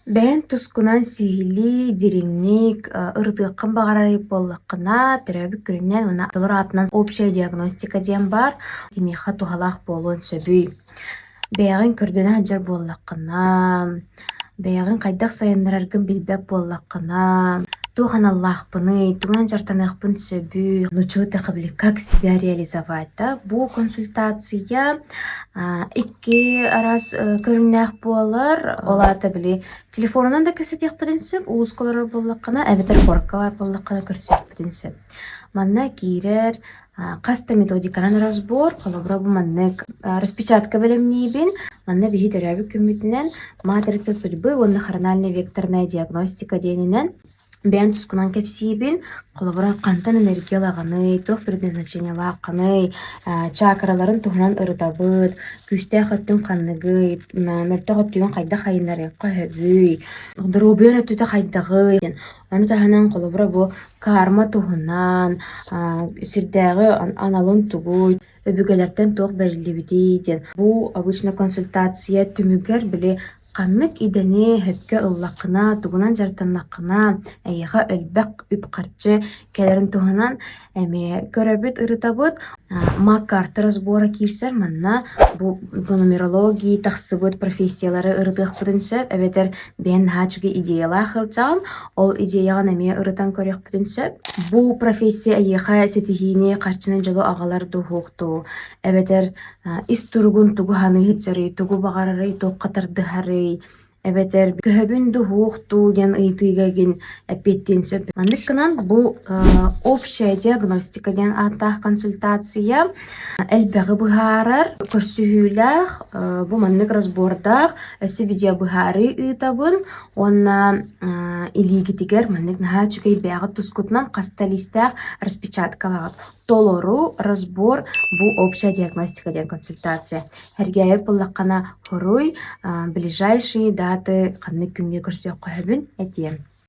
Бэйэҥ тускунан сиһилии, дириҥник ырытыаххын баҕарар буоллаххына, төрөөбүт күнүнэн уонна толору аатынан общая диагностика диэн баар, кимиэхэ туһалаах буолуон сөбүй? Бэйэҕин көрдөнө сылдьар буоллаххына, бэйэҕин хайдах сайыннараргын билбэт буоллаххына, туох аналлаахпыный, тугунан дьарыктаныахпын сөбүй, научил как себя реализовать да? Бу консультация икки араас көрүҥнээх буолар. Ол аата били телефонунан да кэпсэтиэхпитин сөп, улууска олорор буоллаххына, эбэтэр куоракка баар буоллаххына көрсүөхпүтүн сөп. Манна киирэр хас да методиканан разбор, холобура бу маннык распечатка бэлэмниибин. Манна биһи төрөөбүт күммүтүнэн матрица судьбы уонна хронально-векторная диагностика диэнинэн бэйэм тускунан кэпсиибин. Холобура, хантан энергия ылаҕыный, туох предназначениелааххыный, чакраларын туһунан ырытабыт, күүстээх өттүн ханныгый, мөлтөх өттүгүн хайдах айыннарыахха сөбүй, доруобуйаҥ өттүтэ хайдаҕый диэн. Ону таһынан, холобура, бу карма туһунан, сирдээҕи аналын тугуй, өбүгэлэртэн туох бэриллибитий диэн. Бу обычно консультация түмүгэр били Ханнык идэни сөпкө ыллаххына, тугунан дьарыктаннаххына, эйиэхэ элбэх үп-харчы кэлэрин туһунан эмиэ көрөбүт, ырытабыт. Мак-карта разбора киирсэр манна бу нумерологии тахсыбыт профессиялары ырытыахпытын сөп эбэтэр бэйэн наһаа үчүгэй идеялаах сылдьаҕын, ол идеяҕын эмиэ ырытан көрүөхпүтүн сөп. Бу профессия эйиэхэ ситиһиини, харчыны, дьолу аҕалар дуу, суох дуу эбэтэр ис туругун тугу саныы сылдьарый, тугу баҕарарый, туохха тардыһарый, эбэтэр көһөбүн дуу, суох дуу диэн ыйытыыга игин эппиэттиэн сөп. Маннык гынан бу общая диагностика диэн ааттаах консультация элбэҕи быһаарар, көрсүһүүлээх, бу маннык разбордаах, өссө видеобыһаарыы ыытабын уонна илиигитигэр маннык наһаа үчүгэй бэйэҕит тускутунан хас да лиистээх распечаткалаҕыт. Толору разбор бу общая диагностика диэн консультация. Сэргээбит буоллаххына, хоруй ближайшие даты ханнык күҥҥэ көрсүөххэ сөбүн этиэм.